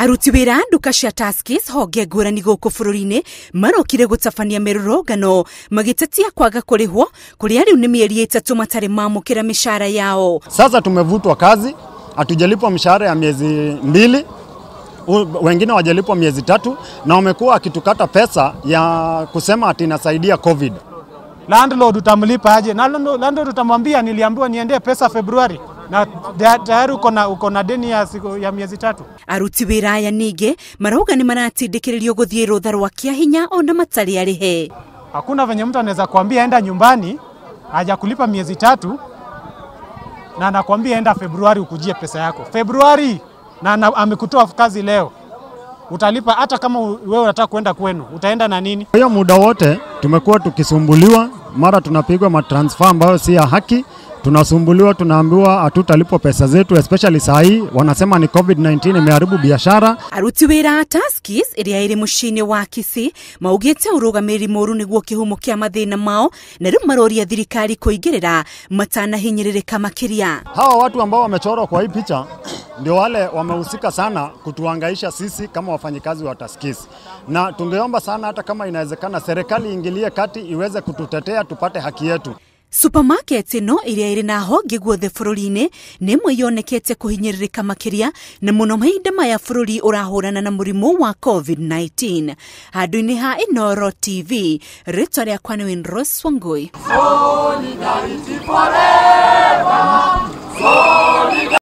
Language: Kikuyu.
Aruti wĩra nduka cia Tuskys honge ngũrani gũkũ bũrũri-inĩ marokire gũtabania mĩrũrũngano magĩtetia kwaga kũrĩhwo kũrĩa rĩu nĩ mĩeri 3 matarĩ mamũkĩra mĩcara yao. Sasa tumevutwa kazi, hatujalipwa mshahara ya miezi 2, wengine wajalipwa miezi 3, na wamekuwa wakitukata pesa ya kusema ati inasaidia COVID. Landlord utamlipa aje? Na landlord utamwambia niliambiwa niendee pesa Februari na tayari uko na deni ya miezi 3. Aruti wĩra aya ningĩ marauga nĩ maratindĩkĩrĩrio gũthiĩ rũtha rwa kĩahinya ona matarĩ arĩhe. Hakuna venye mtu anaweza kuambia enda nyumbani hajakulipa miezi 3 na anakuambia enda Februari ukujie pesa yako. Februari na amekutoa kazi leo. Utalipa hata kama wewe unataka kwenda kwenu, utaenda na nini? Hiyo muda wote tumekuwa tukisumbuliwa, mara tunapigwa matransfer ambayo si ya haki, tunasumbuliwa, tunaambiwa hatutalipwa pesa zetu, especially saa hii wanasema ni COVID-19 imeharibu biashara. Aruti wĩra a Tuskys ĩrĩa ĩrĩ mũciĩ-inĩ wa Kisii maugĩte ũrũgamĩrĩri mũru nĩguo kĩhumo kĩa mathĩna mao na rĩu maroria thirikari kũingĩrĩra matanahinyĩrĩrĩka makĩria. Hawa watu ambao wamechorwa kwa hii picha ndio wale wamehusika sana kutuhangaisha sisi kama wafanyikazi wa Tuskys. Na tungeomba sana hata kama inawezekana serikali ingilie kati iweze kututetea tupate haki yetu. Supermarket ĩno ĩrĩa ĩrĩ na honge guothe bũrũri-inĩ nĩ ĩmwe yonekete kũhinyĩrĩrĩka makĩria na mũno mahinda maya bũrũri ũrahũrana na mũrimũ wa COVID-19. Handũ-inĩ ha Inooro TV, rĩtwa rĩakwa nĩ Winrose Wangui. Solidarity forever. Solidarity.